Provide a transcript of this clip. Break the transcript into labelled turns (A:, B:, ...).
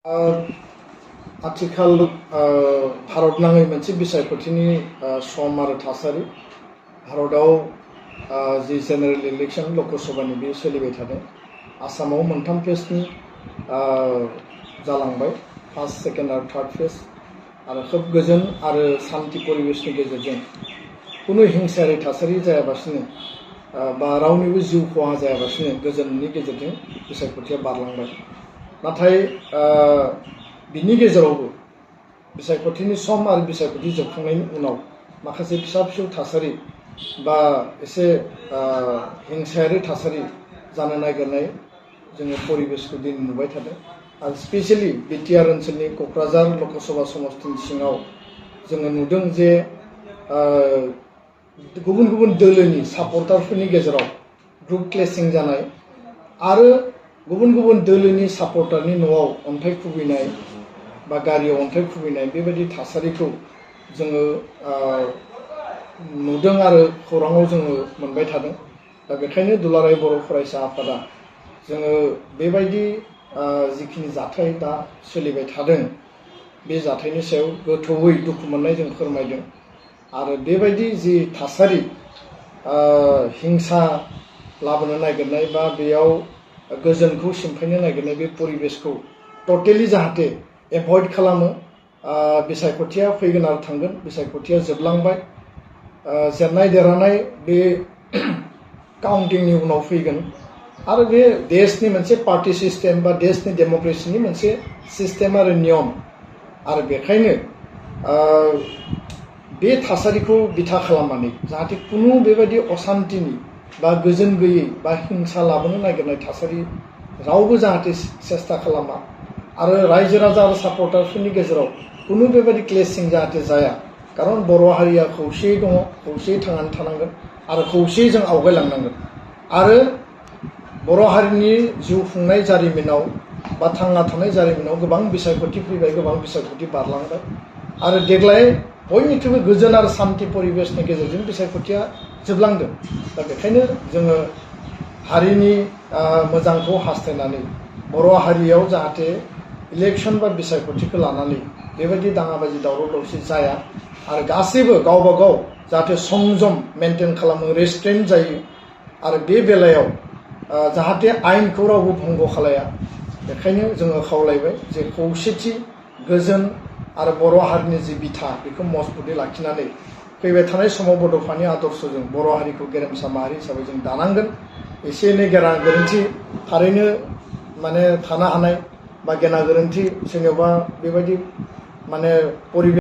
A: आथिखाल भारतनाङै मोनसे बिसायख'थिनि सम आरो थासारि भारताव जि जेनेरेल इलेक्शन लकसभानि बे सोलिबाय थादों आसामाव मोनथाम फेजनि जालांबाय फार्स्ट सेकेन्ड आरो थार्ड फेज आरो खोब गोजोन आरो शान्ति परिबेशनि गेजेरजों कुनु हिंसायारि थासारि जायाबासिनो बा रावनिबो जिउ खहा जायाबासिनो गोजोननि गेजेरजों बिसायख'थिया बारलांबाय नाथाय बिनि गेजेरावबो बिसायख'थिनि सम आरो बिसायख'थि जोबखांनायनि उनाव माखासे फिसा फिसौ थासारि बा एसे हिंसायारि थासारि जानो नागिरनाय जोङो परिबेशखौ दिनै नुबाय थादों आरो स्पेसियेलि बिटिआर ओनसोलनि क'क्राझार लकसभा समस्तिनि सिङाव जोङो नुदों जे गुबुन गुबुन दोलोनि सापर्टारफोरनि गेजेराव ग्रुप क्लेशिं जानाय आरो गुबुन गुबुन दोलोनि सापर्टारनि न'आव अन्थाइ खुबैनाय बा गारियाव अन्थाइ खुबैनाय बेबायदि थासारिखौ जोङो नुदों आरो खौराङाव जोङो मोनबाय थादों दा बेखायनो दुलाराय बर' फरायसा आफादा जोङो बेबायदि जिखिनि जाथाय दा सोलिबाय थादों बे जाथायनि सायाव गोथौयै दुखु मोननाय जों फोरमायदों आरो बेबायदि जि थासारि हिंसा लाबोनो नागिरनाय बा बेयाव गोजोनखौ सिमफायनो नागिरनाय बे परिबेशखौ टटेलि जाहाथे एभयड खालामो बिसायख'थिया फैगोन आरो थांगोन बिसायख'थिया जोबलांबाय जेननाय देरहानाय बे काउन्टिंनि उनाव फैगोन आरो बे देशनि मोनसे पार्टी सिस्टेम बा देशनि डेम'क्रेसिनि मोनसे सिस्टेम आरो नियम आरो बेखायनो बे थासारिखौ बिथा खालामनानै जाहाथे कुनु बेबायदि असान्तिनि बा गोजोन गैयै बा हिंसा लाबोनो नागिरनाय थासारि रावबो जाहाथे सेस्था खालामा आरो रायजो राजा आरो सापर्टारफोरनि गेजेराव कुनु बेबायदि क्लेशिं जाहाथे जाया खारन बर' हारिया खौसेयै दङ खौसेयै थांनानै थानांगोन आरो खौसेयै जों आवगायलांनांगोन आरो बर' हारिनि जिउ खुंनाय जारिमिनाव बा थांना थानाय जारिमिनाव गोबां बिसायख'थि फैबाय गोबां बिसायख'थि बारलांबाय आरो देग्लाय बयनिख्रुइबो गोजोन आरो शान्ति परिबेशनि गेजेरजों बिसायख'थिया जोबलांदों दा बेखायनो जोङो हारिनि मोजांखौ हास्थायनानै बर' हारियाव जाहाथे इलेक्शन बा बिसायख'थिखौ लानानै बेबायदि दाङाबाजि दावराव दावसि जाया आरो गासैबो गावबा गाव जाहाथे संजम मेनटेन खालामो रेस्ट्रेन्ट जायो आरो बे बेलायाव जाहाथे आयेनखौ रावबो भंग खालाया बेखायनो जोङो खावलायबाय जे खौसेथि गोजोन आरो बर' हारिनि जि बिथा बेखौ मजबुतै लाखिनानै फैबाय थानाय समाव बड'फानि आदर्शजों बर' हारिखौ गेरेमसा माहारि हिसाबै जों दानांगोन एसे एनै गोरोन्थि थारैनो माने थानो हानाय बा गेना गोरोन्थि सोरनियावबा बेबायदि माने परिबेश